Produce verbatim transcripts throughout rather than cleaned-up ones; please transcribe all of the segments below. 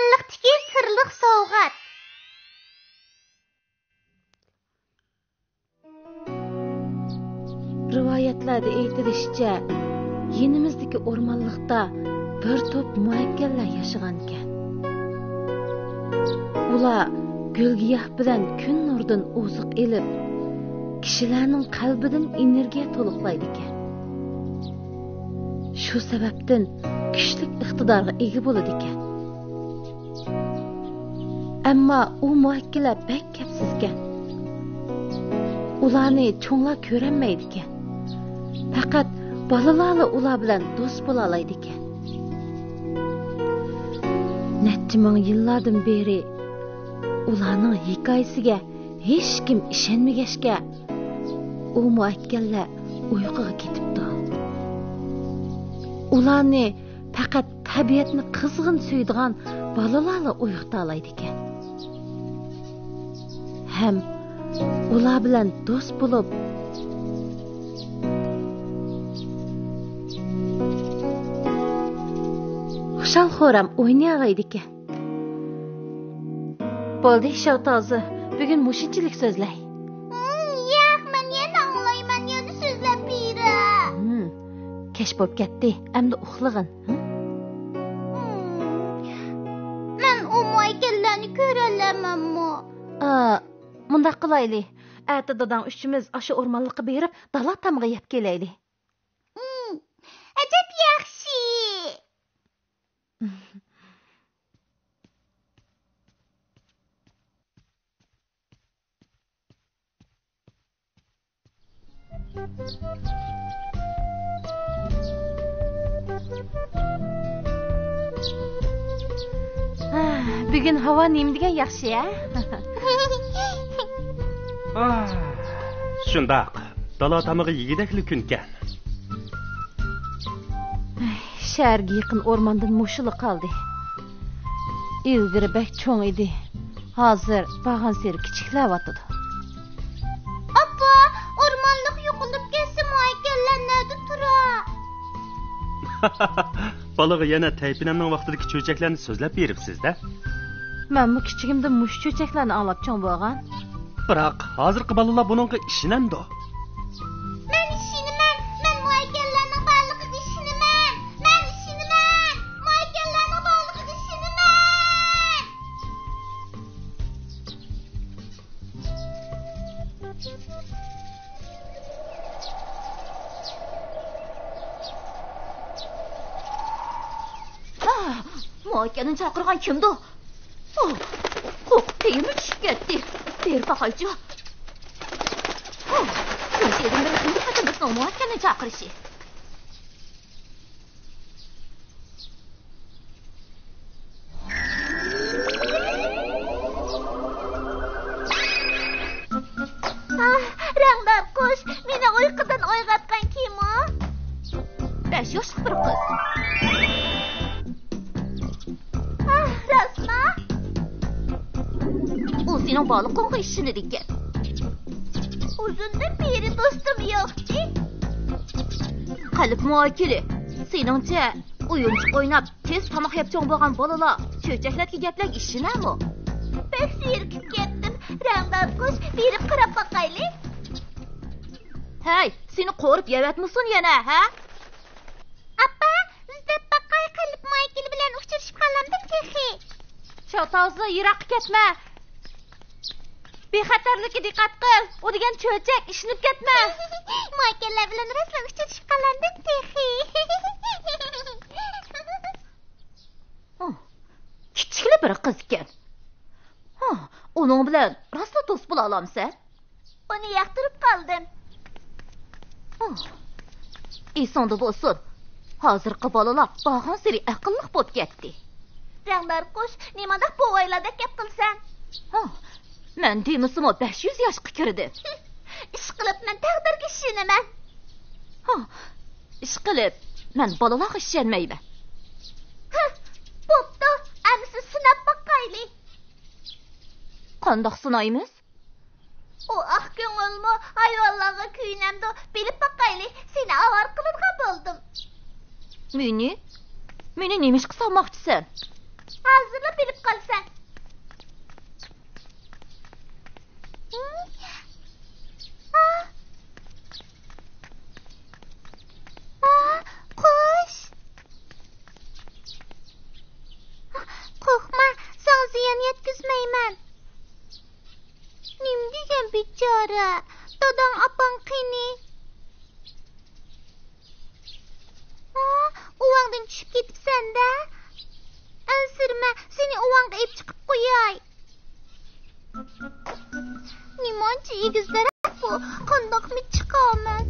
ئورمانلىقتىكى سىرلىق سوۋغات. رىۋايەتلەردە ئېيتىلىشىچە، يېنىمىزدىكى ئورمانلىقتا بىر توپ مۇئەككەللەر ياشىغانىكەن. ئۇلار گۈل-گىياھ بىلەن كۈن نۇرىدىن ئوزۇق ئېلىپ، كىشىلەرنىڭ قەلبىدىن ئېنېرگىيە تولۇقلايدىكەن. شۇ سەۋەبتىن كۈچلۈك ئىقتىدارغا ئىگە بولىدىكەن. ئەمما ئۇ مۇئەككىلە بەك كەپسىزكەن. ئۇلارنى چوڭلار كۆرەلمەيدىكەن. پەقەت بالىلارلا ئۇلار بىلەن دوست بولالايدىكەن. نەچچە مىڭ يىللاردىن بېرى ئۇلارنىڭ ھېكايىسىگە ھېچكىم ئىشەنمىگەچكە، ئۇ مۇئەككەللەر ئۇيقۇغا كېتىپتۇ. ئۇلارنى پەقەت تەبىئەتنى قىزغىن سۆيىدىغان بالىلارلا ئويغىتالايدىكەن. ھەم ئۇلار بىلەن دوست بولۇپ، خۇشال-خۇرام ئوينىيالايدىكەن. بولدى، شاۋتازى، بۈگۈن مۇشۇنچىلىك سۆزلەي. ھىم، ياق، مەن يەنە ئاڭلايمەن، يەنە سۆزلەپ بېرە. ھىم، كەچ بولۇپ كەتتى، ئەمدى ئۇخلىغىن. ھىم؟ ھىم، مەن ئۇ مۇئەككەللەرنى كۆرەلەمەنمۇ؟ ئا، مۇنداق قىلايلى، ئەتە داداڭ ئۈچىمىز ئاشۇ ئورمانلىققا بېرىپ، دالا تامىقى يەپ كېلەيلى. ھىم، ئەجەب ياخشى. بۈگۈن ھاۋا نېمە دېگەن ياخشى، ھە؟ ئاھ، شۇنداق. دالا تامىقى يېگۈدەكلا كۈنكەن. ئەي، شەھەرگە يېقىن ئورماندىن مۇشۇلا قالدى. ئىلگىرى بەك چوڭ ئىدى. ھازىر بارغانسېرى كىچىكلەۋاتىدۇ. ئاپا، ئورمانلىق يوقىلىپ كەتسە، مۇئەككەللەر نەدە تۇرا؟ بالىغا يەنە تەيپىنەمنىڭ ۋاقتىدىكى چۆچەكلەرنى سۆزلەپ بېرىپسىز-دە. مەنمۇ كىچىكىمدە مۇشۇ چۆچەكلەرنى ئاڭلاپ چوڭ بولغان. بىراق، ھازىرقى بالىلار بۇنىڭغا ئىشىنەمدۇ؟ مەن ئىشىنىمەن. مەن مۇئەككەللەرنىڭ بارلىقىغا ئىشىنىمەن. مەن ئىشىنىمەن. مۇئەككەللەرنىڭ بارلىقىغا ئىشىنىمەن. ئاھ، مۇئەككەلنى چاقىرغان كىمدۇ؟ ئوھ، قورقۇپ تېگىممۇ چۈشۈپ كەتتى. بېرىپ باقايچۇ. ئوھ، شۇنچە يىلدىن بېرى تۇنجى قېتىم بىزنىڭ مۇئەككەلنى چاقىرىشى. ئاھ، رەڭدار قۇش، مېنى ئۇيقۇدىن ئويغاتقان كىم ئۇ؟ بەش ياشلىق بىر قىز. ئاھ، راستما؟ ئۇ سېنىڭ بارلىقىڭغا ئىشىنىدىكەن. ئۇزۇندىن بېرى دوستۇم يوقتى. قەلب مۇئەككىلى، سېنىڭچە، ئويۇنچۇق ئويناپ، تېز تاماق يەپ چوڭ بولغان بالىلار چۆچەكلەرگە گەپلەرگە ئىشىنەمۇ؟ بەك زېرىكىپ كەتتىم. رەڭدار قۇش، بېرىپ قاراپ باقايلى. ھەي، سېنى قورۇپ يەۋەتمىسۇن يەنە، ھە؟ ئاپا، ئىزدەپ باقاي، قەلب مۇئەككىلى بىلەن ئۇچرىشىپ قالامدىم تېخى. شاۋتازى، يىراققا كەتمە. بىخەتەرلىككە دىققەت قىل. ئۇ دېگەن چۆچەك، ئىشىنىپ كەتمە. مۇئەككەللەر بىلەن راستلا ئۇچرىشىپ قالامدىم تېخى. ھا، كىچىكلا بىر قىز ئىكەن. ھا، ئۇنىڭ بىلەن راستلا دوست بولالامسەن؟ ئۇنى ياقتۇرۇپ قالدىم. ھا، ئېسىڭدە بولسۇن، ھازىرقى بالىلار بارغانسېرى ئەقىللىق بولۇپ كەتتى. رەڭدار قۇش، نېمانداق بوۋايلاردەك گەپ قىلىسەن؟ ھا، مەن دېمىسىمۇ بەش يۈز ياشقا كىردىم. ئىشقىلىپ، مەن تەقدىرگە ئىشىنىمەن. ھا، ئىشقىلىپ، مەن بالىلارغا ئىشەنمەيمەن. ھە، بوپتۇ، ئەمىسە سىناپ باقايلى. قانداق سىنايمىز؟ ئۇ ئاق كۆڭۈلمۇ، ھايۋانلارغا كۆيۈنەمدۇ، بىلىپ باقايلى، سېنى ئاۋارە قىلىدىغان بولدۇم. مېنى؟ مېنى نېمىشقا سانىماقچىسەن؟ ھازىرلا بىلىپ قالىسەن. ئا! ئا! قۇش! قورقما، ساڭا زىيان يەتكۈزمەيمەن. نېمە دېگەن بىچارە؟ داداڭ، ئاپاڭ قېنى؟ ھا، ئۇۋاڭدىن چۈشۈپ كېتىپسەن-دە. ئەنسىرىمە، سېنى ئۇۋاڭغا ئېلىپ چىقىپ قوياي. نېمانچە ئېگىز دەرەخ بۇ، قانداقمۇ چىقامەن؟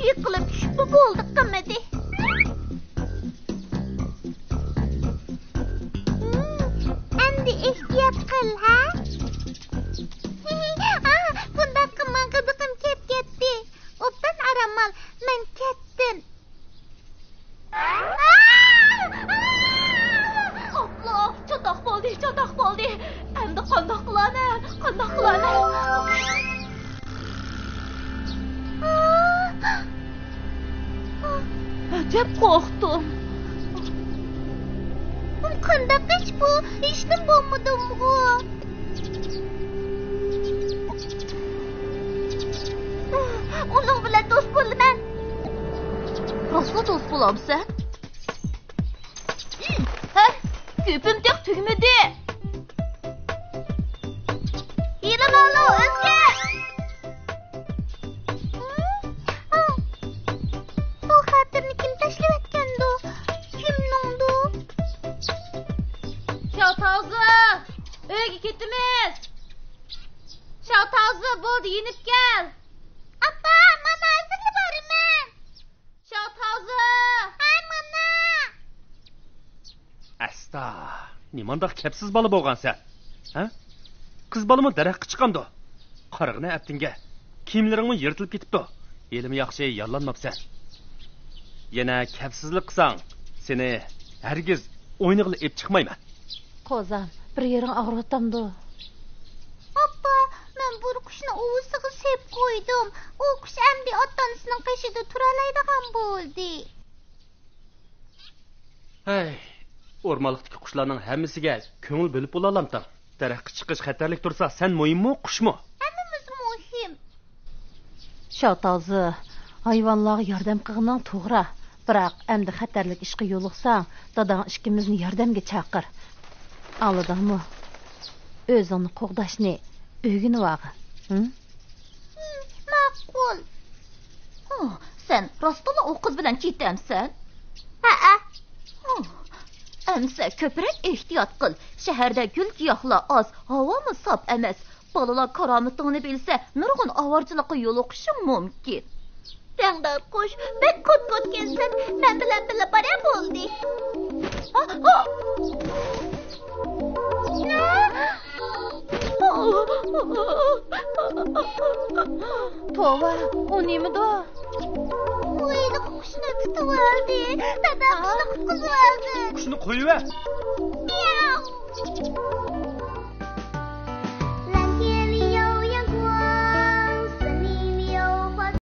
يىقىلىپ چۈشۈپمۇ بولدى قىمىدى. ئەمدى ئېھتىيات قىل، ھە؟ ئا، بۇنداق قىلماڭ، غىدىقىم كەپ كەتتى. ئوبدان ئارام ئال، مەن كەتتىم. ئاپلا، چاتاق بولدى، چاتاق بولدى. ئەمدى قانداق قىلارمەن، قانداق قىلارمەن؟ ئەجەب قورقتۇم. قانداق ئىش بۇ؟ ھېچنېمە بولمىدىمغۇ؟ ئۇنىڭ بىلەن دوست بولىمەن. راستلا دوست بولامسەن؟ ھە، گېپىم تېخى تۈگىمىدى. ھېلىمالو، ئۆزگەر! بۇ خاتىرىنى كىم تاشلىۋەتكەندۇ؟ كىمنىڭدۇ؟ شاۋتاۋزى، ئۆيگە كېتىمىز. شاۋتاۋزى، بولدى، يېنىپ كەل. ئاپا، مانا ھازىرلا بارىمەن. شاۋتاۋزى! ھە، مانا! ئەستا، نېمانداق كەپسىز بالا بولغانسەن؟ ھە؟ قىز بالىمۇ دەرەخكە چىقامدۇ؟ قارىغىنە ئەپتىڭگە. كىيىملىرىڭمۇ يىرتىلىپ كېتىپتۇ. ھېلىمۇ ياخشى ياللانماپسەن. يەنە كەپسىزلىك قىلساڭ، سېنى ھەرگىز ئوينىغىلى ئېلىپ چىقمايمەن. قوزام، بىر يېرىڭ ئاغرىۋاتامدۇ؟ ئاپا، مەن بىر قۇشنى ئۇۋىسىغا سېلىپ قويدۇم. ئۇ قۇش ئەمدى ئاتا-ئانىسىنىڭ قېشىدا تۇرالايدىغان بولدى. ھەي، ئورمانلىقتىكى قۇشلارنىڭ ھەممىسىگە كۆڭۈل بۆلۈپ بولالامتىڭ؟ دەرەخكە چىقىش خەتەرلىك تۇرسا، سەن مۇھىممۇ، قۇشمۇ؟ ھەممىمىز مۇھىم. شاۋتاۋزى، ھايۋانلارغا ياردەم قىلغىنىڭ توغرا. بىراق، ئەمدى خەتەرلىك ئىشقا يولۇقساڭ، داداڭ ئىككىمىزنى ياردەمگە چاقىر. ئاڭلىدىڭمۇ؟ ئۆزۈڭنى قوغداشنى ئۆگىنىۋالغىن. ھىم؟ ھىم، ماقۇل. ھا، سەن راستلا ئۇ قىز بىلەن كېتەمسەن؟ ھەئە. ھا، ئەمسە كۆپرەك ئېھتىيات قىل. شەھەردە گۈل-گىياھلار ئاز، ھاۋامۇ ساپ ئەمەس. بالىلار كارامىتىڭنى بىلسە، نۇرغۇن ئاۋارىچىلىققا يولۇقۇشۇڭ مۇمكىن. رەڭدار قۇش، بەك كوت-كوتكەنسەن. مەن بىلەن بىللە بارە بولدى. ھا، ھا. توۋا، ئۇ نېمىدۇ؟ ئۇ ھېلىقى قۇشنى تۇتۇۋالدى. دادا قۇشنى قۇتقۇزۇۋالدى. قۇشنى قويۇۋەر. مياۋ.